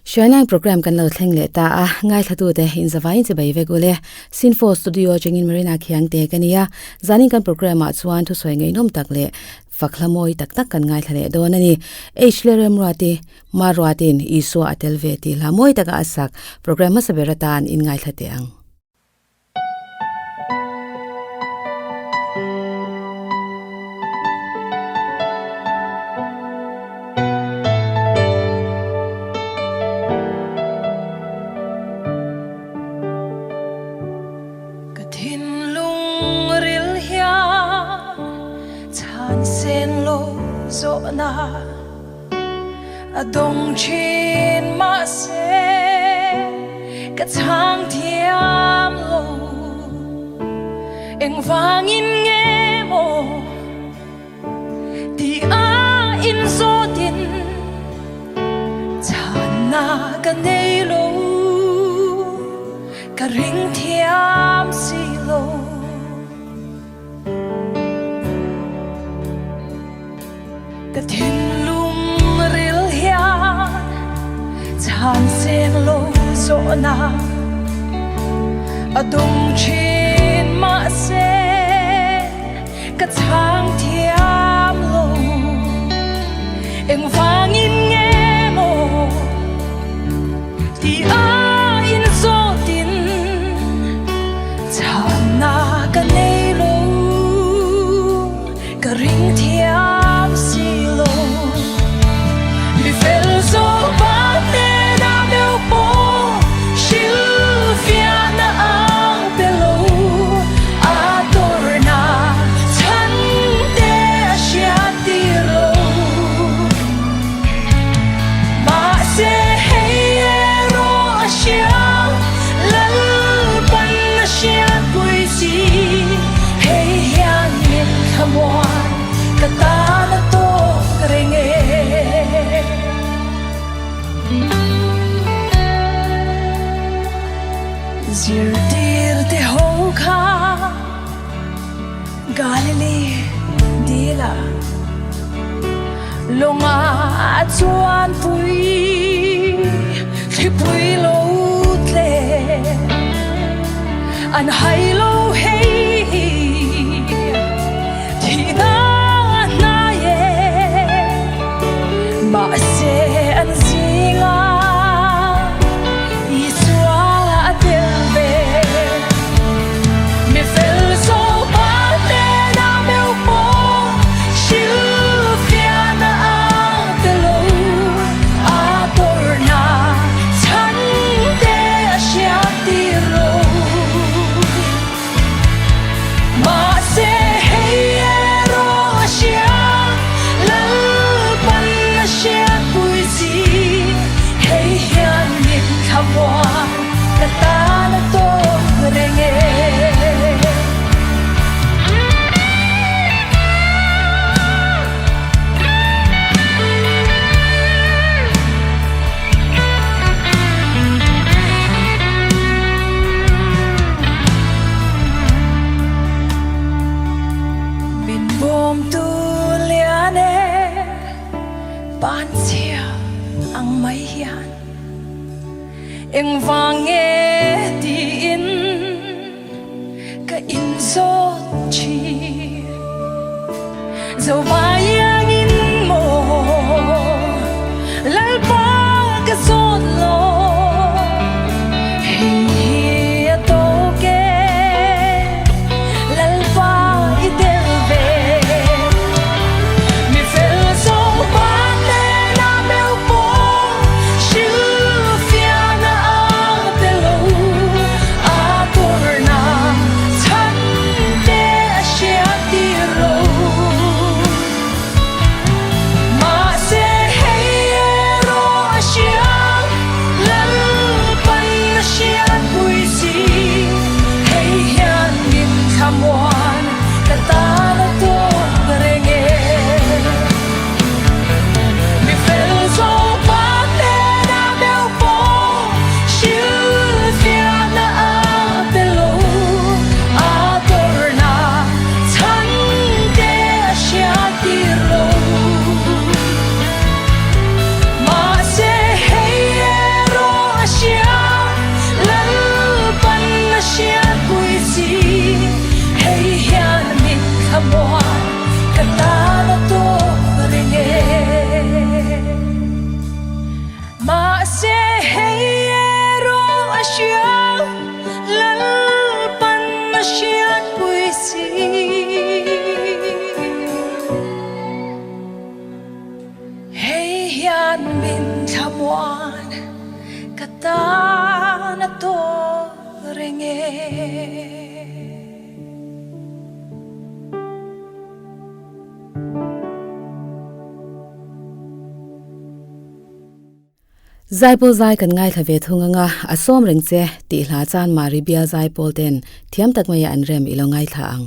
Hruainain program kan lo thleng leh ta a, ngaithlatute inzavain chibai vek ule. Sinfo Studio atangin Marina Khiangte ka ni a, zanin kan program ah chuan thusawi ngaihnawm tak leh fak hla mawi tak tak kan ngaithla leh dawn a ni. H leh Remruati, Maruatin Isua a tel ve tih hla mawi taka a sak program hmasa ber atan in ngaithla teh ang. Ka thinlung ril hian chhan sen lo zawhna A dawng thin mahse ka chhang thiam lo. Engvangin nge maw ti a inzawtin chhanna ka nei lo, ka ring thiam si lo. Ka thinlung ril hian chhan seng lo zawhna a dawng thin mahse ka chhang thiam lo. Engvangin nge maw ti a inzawtin chhanna ka nei lo. Ka ring thiam si lo. Mi fel zawh ban hnenah meuh pawh hrilhfiahna ang pe lo. A tawrhna chhan te a hriat tir lo. Mahse hei erawh a hria, Lalpan a hriatpui chi. Hei hian min thlamuan ka tan a tawk reng e. Zirtir te ho kha Galilee dila Lawnga a chuan pui thlipui lo tle An hai lo hei hi thihna a hnai e Mahse an zinga Isua a tel ve. Mi fel zawpa hnenah meuh pawh hrilhfiahna ang pe lo. A tawrhna chhan te a hriat tir lo. Mahse hei erawh a hria, Lalpan a hriatpui chi. Hei hian min thlamuan ka tan a tawk reng e. Min bawmtu lian e, panchhia ang mai hian engvang nge tiin ka inzawt thin. Zohmai iangin maw Lalpa ka zawt lo, hei hi a tawk e, Lalpa i tel ve. Mi fel Zohma hnenah meuh pawh hrilhfiahna ang pe lo, a tawrhna chhan te a hriat tir lo. Hei erawh a hria, Lalpan a hriatpui si. Hei hian min thlamuan ka tan a tawk reng e. Zaipawl zai kan ngaithla ve thung anga a sawm reng che tih hla chan Mari bial zaipawl ten thiam tak maia an rem i lo ngaithla ang.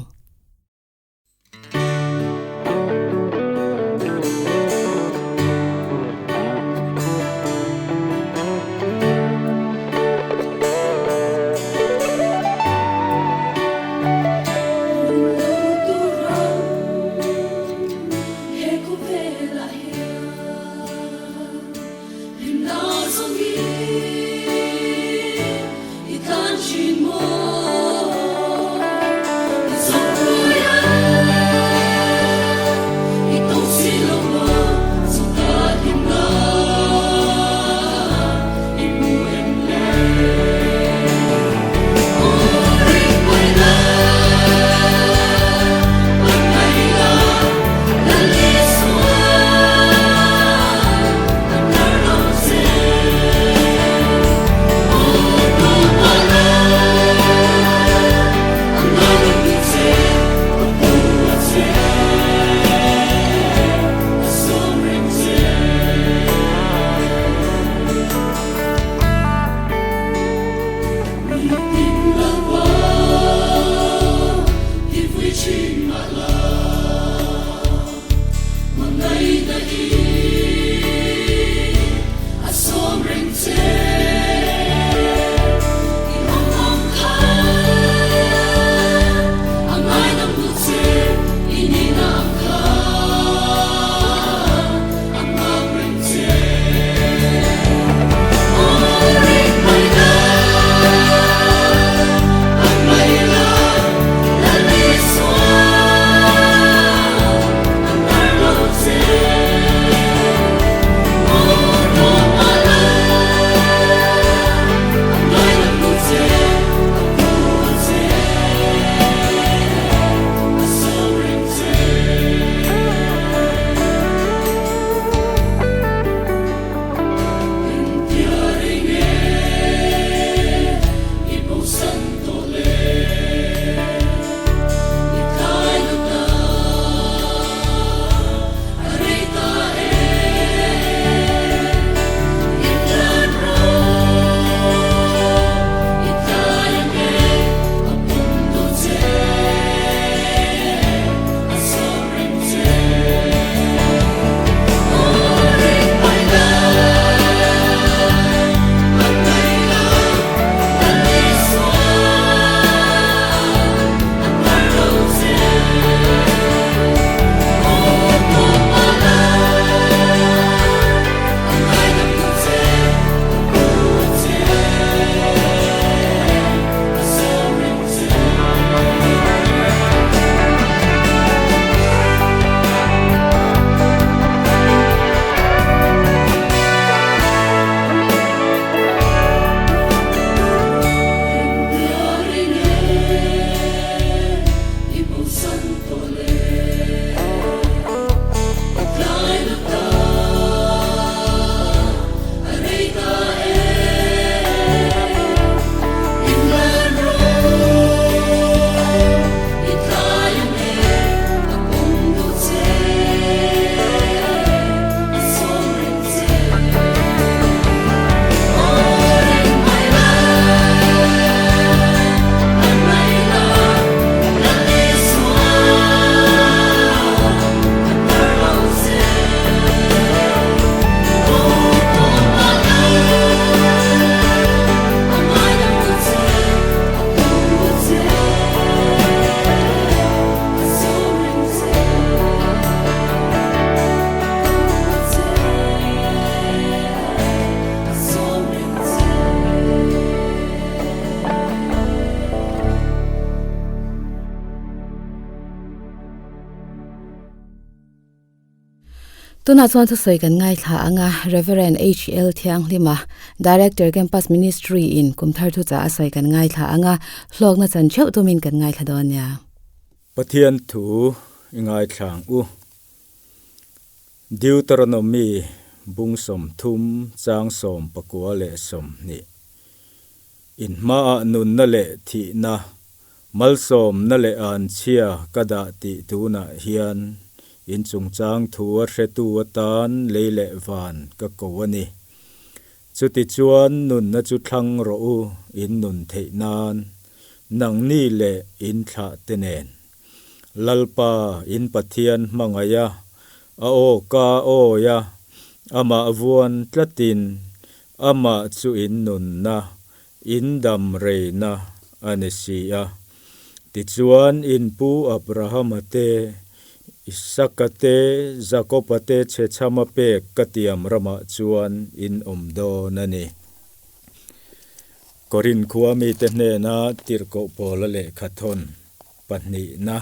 Tunah chuan thusawi kan ngaithla ang a, Rev. HL Thianghlima, Director Campus Ministry in kum thar thuchah a sawi kan ngaithla ang a, hlawkna chan theuh tumin kan ngaithla dawn nia. Pathian thu i ngaithla ang u. Deuteronomy bung 30 chang 19 leh 20. In hmaah nunna leh thihna, malsawmna leh anchhia ka dah tih tunah hian in chungchang thu a hretu atan lei leh van ka ko a ni. Chutichuan nunna chu thlang rawh u in nun theih nan, nangni leh in thlah te nen. Lalpa in Pathian hmangaih a, a aw ka awi a, amah vuan tlatin Amah chu in nunna, in dam reina a ni si a. Tichuan, in pu Abrahama te, Isaka te, Jakoba te chhechhama pek ka tiam ramah chuan in awm dawn a ni. Korin khua mite hnena tirhkoh Paula lehkha thawn pahnihna.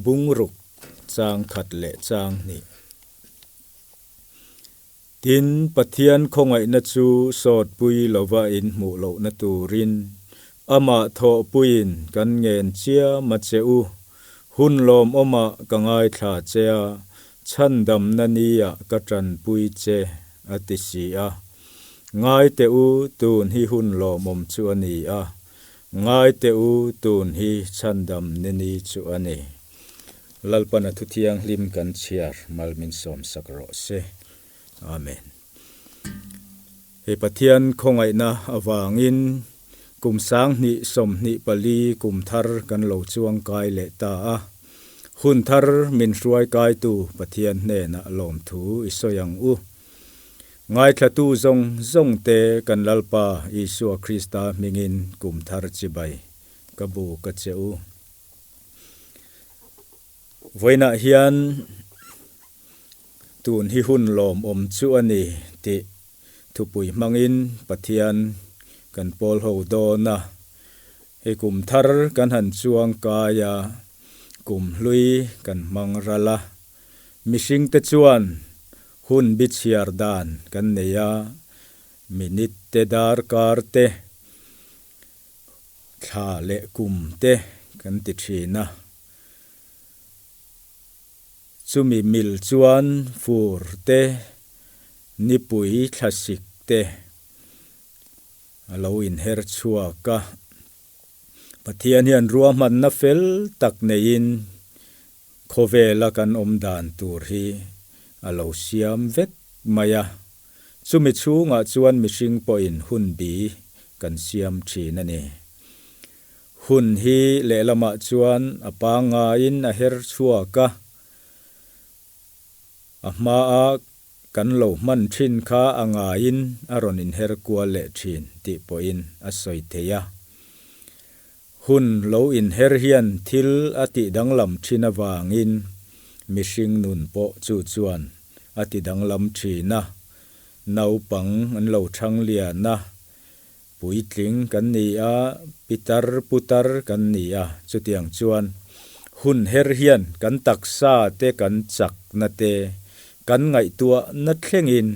Bungruk chang khat leh chang hnih. Tin, Pathian khawngaihna chu sawtpui lova in hmuh lohna turin amah thawhpuiin kan ngen chiam a che u. Hun lawmawmah ka ngaithla che a, chhandamna niah ka tanpui che, a ti si a. Ngai teh u, tun hi hun lawmawm chu a ni a, Ngai teh u, tun hi chhandam ni ni chu a ni. Lalpana thu thianghlim kan chhiar mal min sawmsak rawh se. Amen. Hei Pathian khawngaihna avangin kum 2024 kum thar kan lo chuang kai leh ta a. Hun thar min hruai kaitu Pathian hnenah lawmthu i sawi ang u. Ngaithlatu zawng zawng te kan Lalpa Isua Krista hmingin kum thar chibai ka bu ka che u. Vawiinah hian tun hi hun lawmawm chu a ni tih thupui hmangin Pathian kan pawl ho dawn a. Hei kum thar kan han chuang kai a, kum hlui kan hmang ral a. Mihringte chuan Hun bi chhiar dan kan nei a, minute te darkar te, thla leh kum te kan ti thin a. Chumi mil chuan fur te, nipui thlasik te a lo inher chhuak a. Pathian hian ruahmanna fel tak neiin Khawvela kan awm dan tur hi a lo siam vek mai a, chumi chhungah chuan mihring pawhin hun bi kan siam thin a ni. Hun hi lehlamah chuan a pangngaiin a her chhuak a, a hmaa kan lo hman thin kha a ngaiin a rawn inher kual leh thin tih pawhin a sawi thei a. Hun lo inher hian thil a tih danglam thin avangin mihring nun pawh chu chuan a ti danglam thin a, naupang an lo thang lian a, puitling kan ni a, pitar putar kan ni a, chutiang chuan hun her hian kan taksa te kan chakna te kan ngaihtuahna thlengin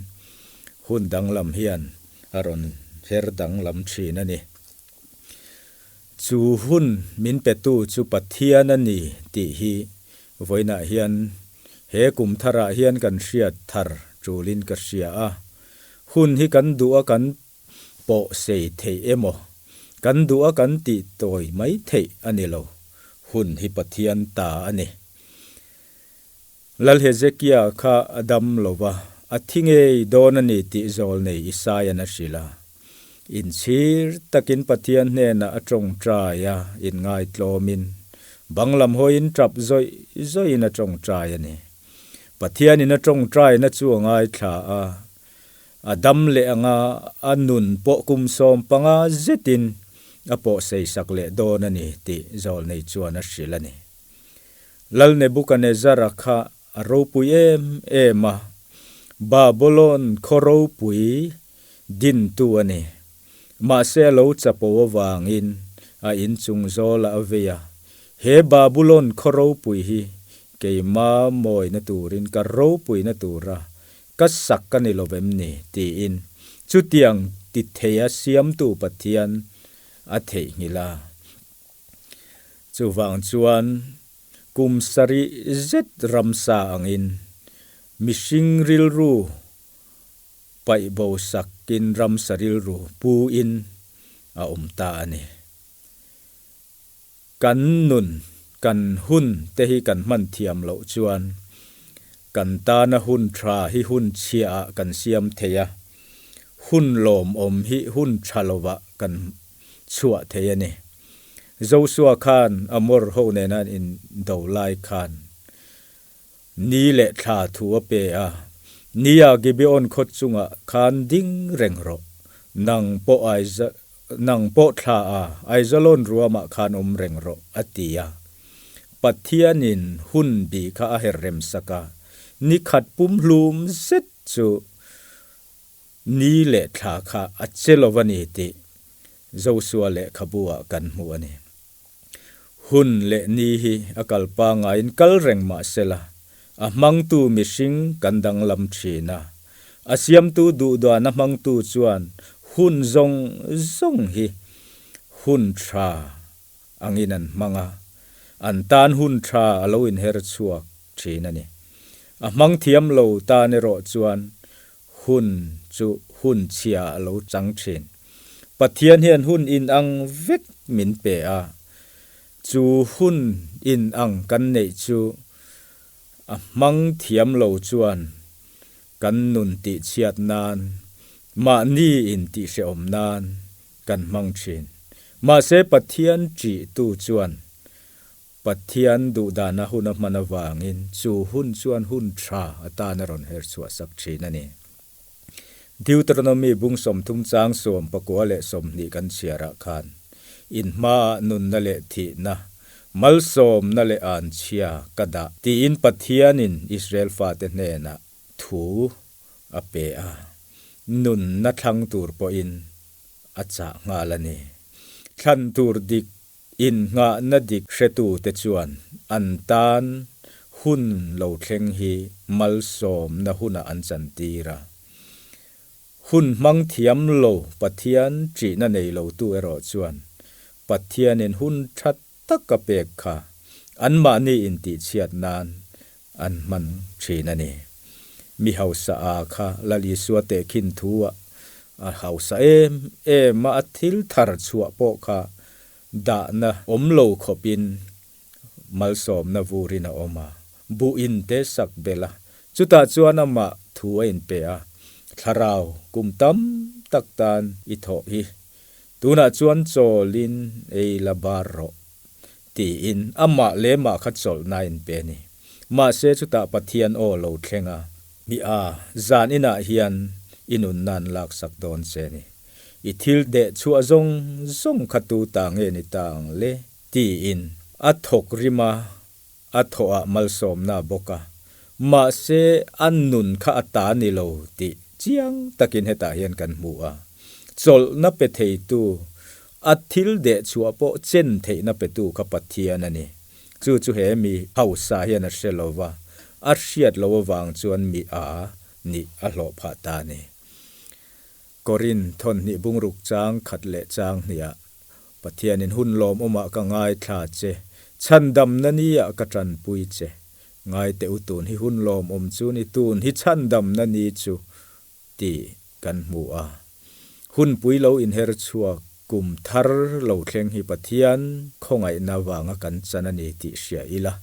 hun danglam hian a rawn her danglam thin a ni. Chu hun min petu chu Pathian a ni tih hi vawiinah hian he kum tharah hian kan hriat thar tulin ka hria a. Hun hi kan duh a kan pawh sei theih emaw, kan duh a kan tih tawi mai theih a ni lo. Hun hi Pathian ta a ni. Lal Hezekia kha a dam lo va, a thi ngei dawn a ni tih zawlnei Isaia'n a hrilh a. Inchhir takin Pathian hnenah a tawngtai a, inngaitlawmin, bang lam hawiin tap zawih zawihin a tawngtai a ni. Pathianin a tawngtaina chu a ngaithla a, a dam leh anga a nun pawh kum 15 zetin a pawhseisak leh dawn a ni tih zawlnei chuan a hrilh a ni. Lal Nebukanezzara kha a ropui em em a, Babulon khaw ropui dintu a ni. Mahse a lo chapo avangin a inchung zawlah a vei a, He Babulon khaw ropui hi keima mawina turin ka ropuina tura ka sak ka ni lovem ni? tiin chutiang ti theia siamtu Pathian a theihnghilh a. Chuvang chuan kum sarih zet ramsa angin mihring rilru paih bo sakin ramsa rilru puin a awm ta a ni. Kan nun, kan hun te hi kan hman thiam loh chuan kan tana hun tha hi hun chhiaah kan siam thei a, hun lawmawm hi hun tha lovah kan chhuah thei a ni. Joshua khan Amor ho nena an indo lai khan ni leh thla thu a pe a, Nia Gibeon khaw chungah khan ding reng rawh, nang pawh nang pawh thla a Aijalon ruamah khan awm reng rawh, a ti a. Pathianin hun bih kha a her rem sak a, ni khat pumhlum zet chu Ni leh thla kha a che lo a ni tih Joshua lehkhabu-ah kan hmu a ni. Hun leh ni hi a kal pangaiin kal reng mah sela, a hmangtu mihring kan danglam thin a. A siamtu duhdan a hmangtu chuan hun zawng zawng hi hun tha angin an hmang a, an tan hun tha a lo inher chhuak thin a ni. A hmang thiam lo tan erawh chuan Hun chu hun chhia a lo chang thin. Pathian hian hun inang vek min pe a, chu hun inang kan neih chu a hmang thiam lo chuan kan nun tihchhiat nan, mahni intihhrehawm nan kan hmang thin. Mahse Pathian ṭihtu chuan Pathian duhdana hun a hman avangin chu hun chuan hun tha atan a rawn her chhuah sak thin a ni. Deuteronomy bung 30 chang 29 kan chhiarah khan, In hmaah nunna leh thihna, malsawmna leh anchhia ka dah tiin Pathianin Israel fate hnenah thu a pe a, nunna thlang tur pawhin a chah nghal a ni. Thlan tur dik Innghahna dik hretute chuan an tan hun lo thleng hi malsawmna hunah an chantir a. Hun hmang thiam lo Pathian ṭihna nei lotu erawh chuan Pathianin hun ṭha tak a pek kha anmahni intihchhiat nan an hman ṭhin a ni. Mi hausa a kha Lal Isua tehkhin thu a a hausa em em a, a thil thar chhuah pawh kha dahna awm lo khawpin malsawmna vurin a awm a, buh in te sak belh a, chutah chuan amah thu a inpe a, Thlarau kum tam tak tan i thawh hi, tunah chuan chawlin ei la bar rawh. Tiin amah leh mah kha chawlhna a inpe a ni. Mahse chutah Pathian aw lo thleng a, Mi a, zan inah hian i nunna an laksak dawn che ni. I thil deh chhuah zawng zawng kha tu ta nge ni ta ang le? Tiin a thawk rim a, a thawhah malsawmna a bawk a. Mahse a nun kha a ta ni lo tih chiang takin hetah hian kan hmu a. Chawlhna pe theitu A thil deh chhuah pawh chen theihna petu kha Pathian a ni. Chu chu he mi hausa hian a hre lo va, a hriat loh avang chuan mi a nih a hlawh phah ta a ni. Korin thawnhnih bungruk chang khat leh chang hniah Pathianin hun lawmawmah ka ngaithla che, chhandamna niah ka tanpui che. Ngaite u tun hi hun lawmawm chu ni, tun hi chhandamna ni chu tih kan hmu a. Hunpui lo inher chhuak kum thar lo thleng hi Pathian khawngaihna vanga kan chan a ni tih hria ila.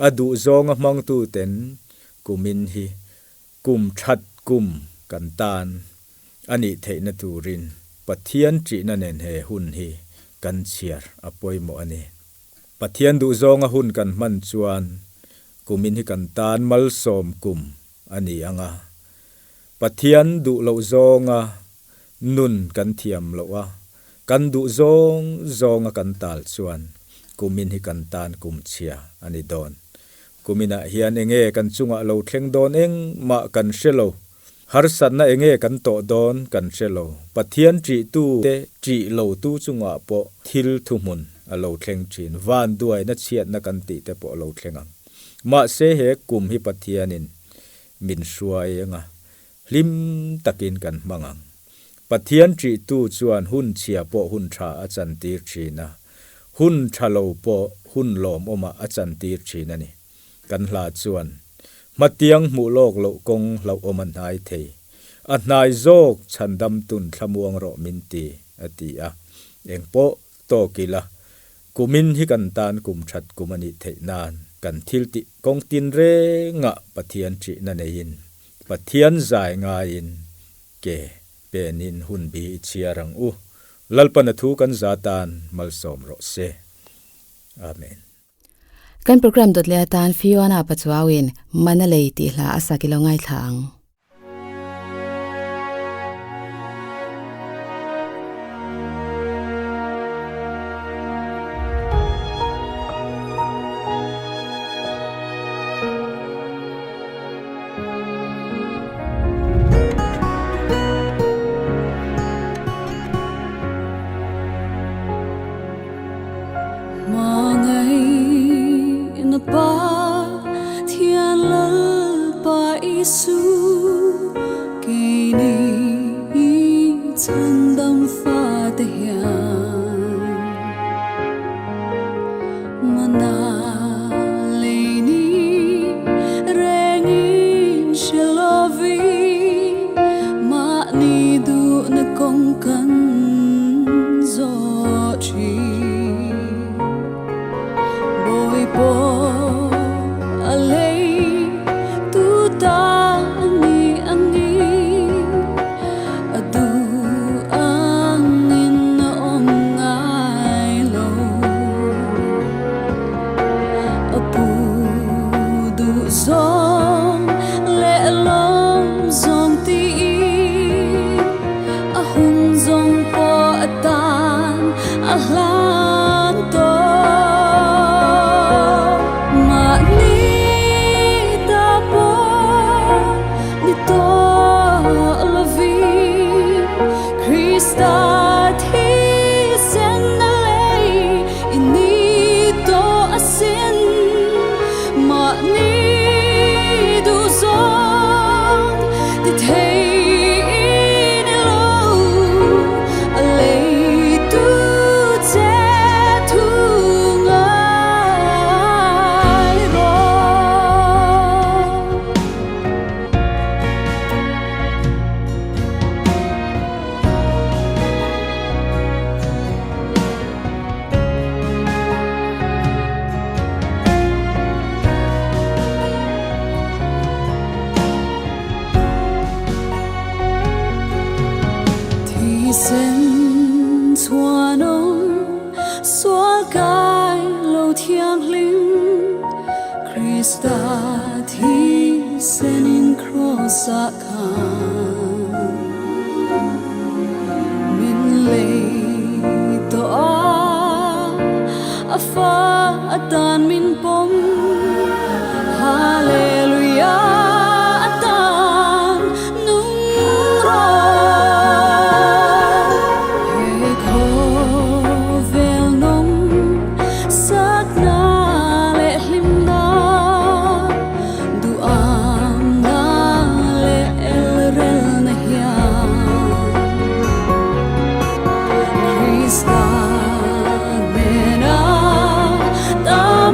A duhzawnga hmangtuten kumin hi kum that kum kan tan a nih theihna turin Pathian ṭihna nen he hun hi kan chhiar a pawimawh a ni. Pathian duhzawnga hun kan hman chuan kumin hi kan tan malsawm kum a ni ang a. Pathian duh loh zawnga nun kan thiam loh a, kan duh zawng zawnga kan tal chuan kumin hi kan tan kum chhia a ni dawn. Kuminah hian enge kan chungah lo thleng dawn engmah kan hre lo. Harsatna enge kan tawh dawn kan hre lo. Pathian ṭihtu te ṭih lotu chungah pawh thil thuhmun a lo thleng ṭhin. Vanduaina chhiatna kan tih te pawh a lo thleng ang. Mahse he kum hi Pathianin min hruai anga hlim takin kan hmang ang. Pathian ṭihtu chuan hun chhia pawh hun ṭha a chantir ṭhin a, hun ṭha lo pawh hun lawmawmah a chantir ṭhin a ni. Kan hla chuan, Hmatiang hmuh lawk loh kawng hlauhawm a hnai thei. A hnai zawk chhandam tun thlamuang rawh min ti, a ti a. Eng pawh tawk ila, kumin hi kan tan kum that kum a nih theih nan kan thil tih kawng tin rengah Pathian ṭihna neiin, Pathian zai ngaiin ke penin hun bi i chhiar ang u. Lalpan a thu kan za tan malsawm rawh se. Amen. Kan program dawt leh atan Fiona Pachuauin Mana Lei tih hla a sak i lo ngaithla ang. Hmangaihna pa Thian Lalpa Isu keini i chhandam fate hian mana leini rengin hre lovi mahni duhna kawng kan zawh thin. Bawi pawh a lei tu ta ni angin a duh angin a awm ngai lo. A pu duh zawng leh lawm zawng tiin a hun zawng pawh a tan a hlan tawh. Mahni ta pawh ni tawh lovin Krista thisen a lei i ni tawh asin. Mahni duh zawng ti thei i ni lo, a lei tu che thu ngai rawh. Thisen chhuanawm sual kai lo thianghlim Krista thisenin kraws-ah khan min lei tawh a, a fa atan min pawm. Hallelujah atan nung rawh. He khawvel nawm sakna leh hlimna duhamna leh elrelna hian Krista hnena tan.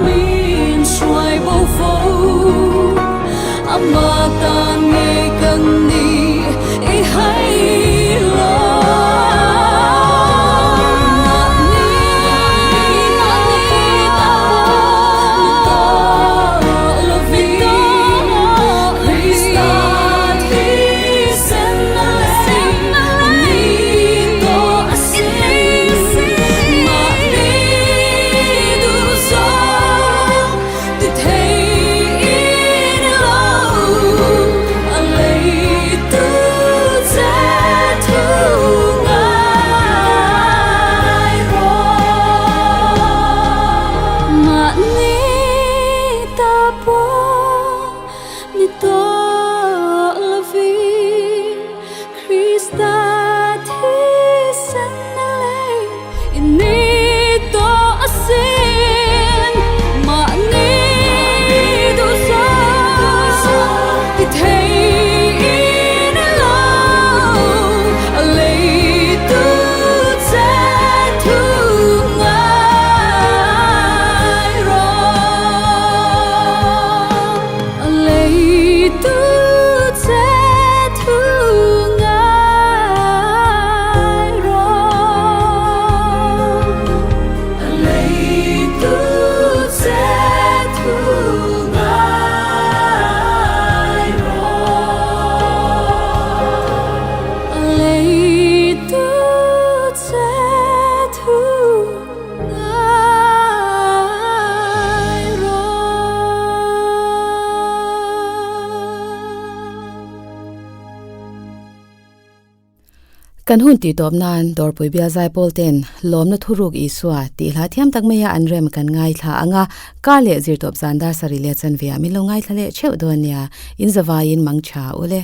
Kan hun tih tawp nan Dawrpui Bial Zaipawl ten Lawmna Thuruk Isua tih hla thiam tak maia an rem kan ngaithla ang a, kar leh zirtawp zan dar sarih leh chanve ah min lo ngaithla leh theuh dawn nia, in zavaiin mang tha ule.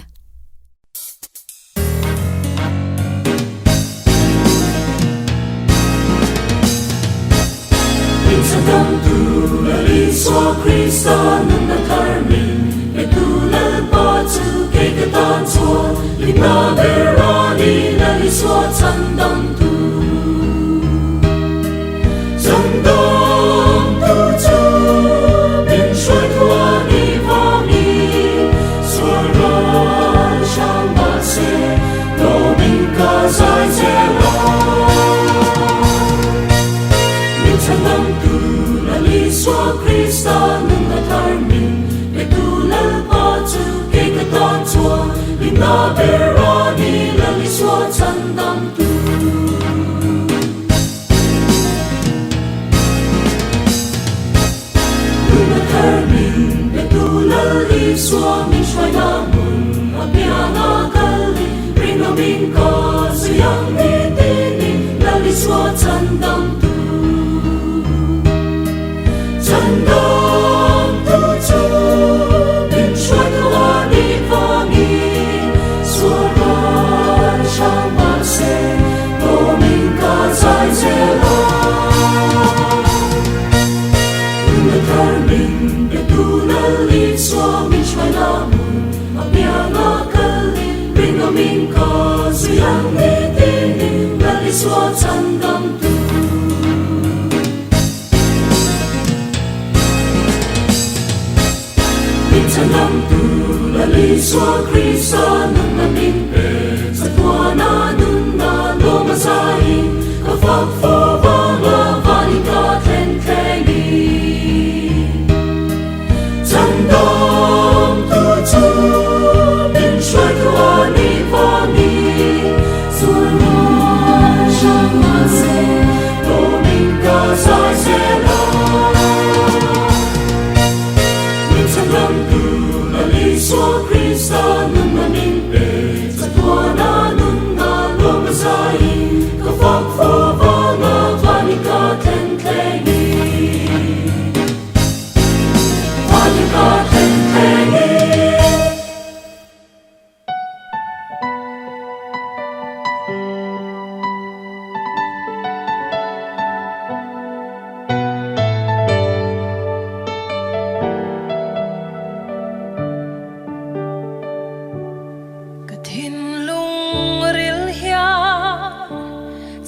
Ka thinlung ril hian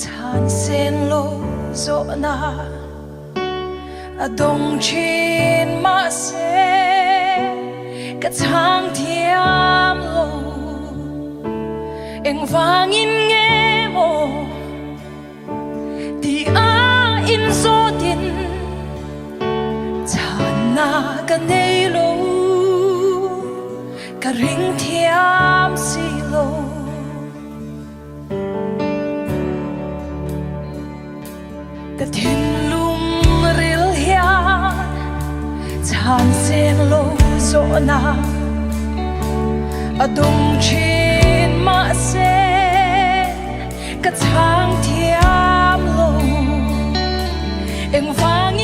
chhan sen lo zawhna a dawng thin mahse ka chhang thiam lo. Engvangin nge maw ti a inzawtin chhanna ka nei lo, ka ring thiam si lo. Ka thinlung ril hian chhan sen lo zawhna a dawng thin mahse ka chhang thiam lo. Engvangin.